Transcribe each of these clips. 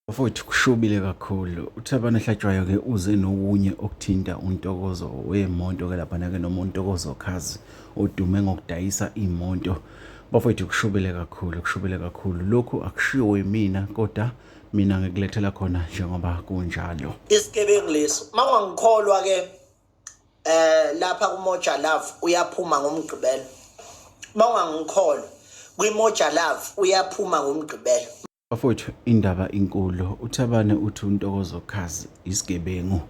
Bafowethu kushubile kakhulu. UThabani Hlatshwayo ke uze nokunye okuthinta uNtokozo wemonto ke laphana ke noma uNtokozo Khazi odume ngokudayisa imoto. Bafowethu kushubile kakhulu, kushubile kakhulu. Lokhu akushiwo yimina kodwa mina ngikulethela khona njengoba kunjalo. Isigebengu lesi. Mawungangikholwa ke lapha kuMoja Love uyaphuma ngoMgqibelo. Mawungangikholwa kwiMoja Love uyaphuma ngoMgqibelo. Bafowethu indaba inkulu uThabane uthi uNtokozo Khazi isigebengu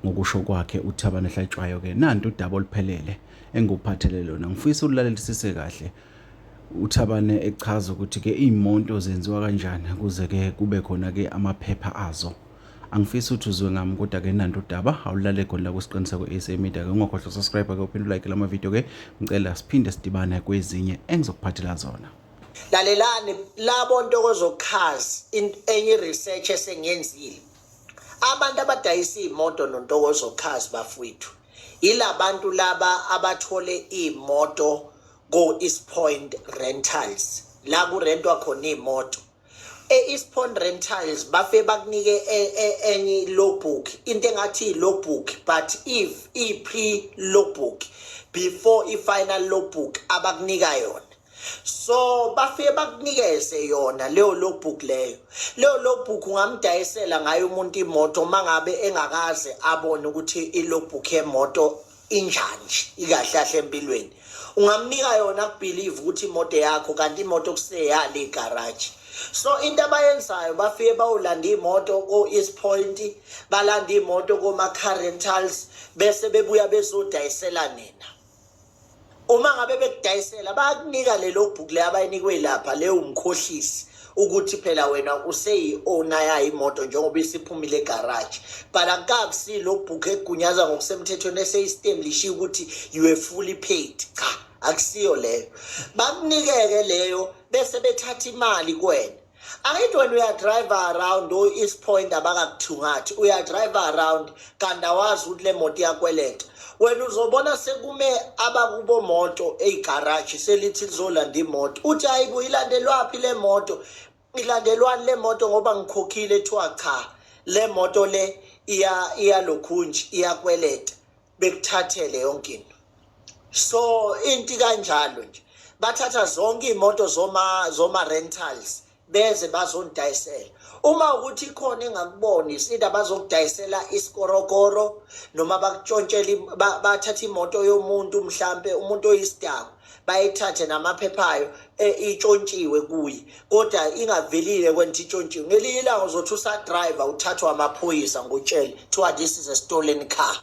ngokusho kwakhe uThabane Hlatshwayo ke nantu udaba oluphelele engikuphathele lona ngifisa ulalelisise kahle uThabane echaza ukuthi ke izimonto zenziwa kanjani kuze ke kube khona ke amaphepha azo angifisi ukuthi uzwe ngami kodwa ke nantu udaba awulale khona la kusiqiniseko SA Media ke ungakhohlwa subscribe ke uphinde ulike lama video ke ngicela siphinde sidibane kwezinye engizokuphathela zona. Lalelani labo Ntokozo Cars enye research esengiyenzile. Abantu abadayisa iy'moto noNtokozo Cars bafowethu yilabantu laba abathole iy'moto ko-East Point Rentals la kurentwa khona iy'moto. E-East Point Rentals bafike bakunike enye logbook into engathi i-logbook but if i-pre logbook before i-final logbook abakunika yona. So bafike bakunikeze yona leyo logbook leyo. Leyo logbook ungamdayisela ngayo umuntu imoto mangabe engakaze abone ukuthi i-logbook yemoto injani nje ikahle kahle empilweni. Ungamnika yona kubelieve ukuthi imoto yakho kanti imoto kuseyale igarage. So into abayenzayo bafike bawulanda imoto ko-East Point, balanda imoto koma-car rentals bese bebuya bezodayisela nina. Uma ngabe bekudayisela bayakunika lelo bhuku le abayinikwe lapha leyo umkhohlisi ukuthi phela wena useyi-owner yayo imoto njengoba isiphumile egaraji but akukabi lo bhuku egunyaza ngokusemthethweni eseyistemlishiwe ukuthi you were fully paid. Cha, akusiyo leyo. Bakunikeke leyo bese bethatha imali kuwena. Angithi wena uyadrive around o-East Point abakakuthungathi uyadrive around kanti awazi ukuthi le moto iyakweleta. Wena uzobona sekume abakubo moto eyigaraji selithi lizolanda imoto uthi hayi bo ilandelwaphi le moto ilandelwani le moto ngoba ngikhokhile thiwa cha le moto le iyalokhunje iyakweleta bekuthathele yonke into. So into kanjalo nje bathatha zonke iy'moto zoma rentals beze bazonidayisela. Uma ukuthi ikhona engakuboni isida bazokudayisela isikorokoro noma bakutshontshele bathathe imoto yomuntu mhlampe umuntu oyisidakwa bayithathe namaphepha ayo itshontshiwe kuye kodwa ingavelile kwena itshontshiwe. Ngelinye ilanga uzothi usadriver uthathwa amaphoyisa ngutshele kuthiwa this is a stolen car.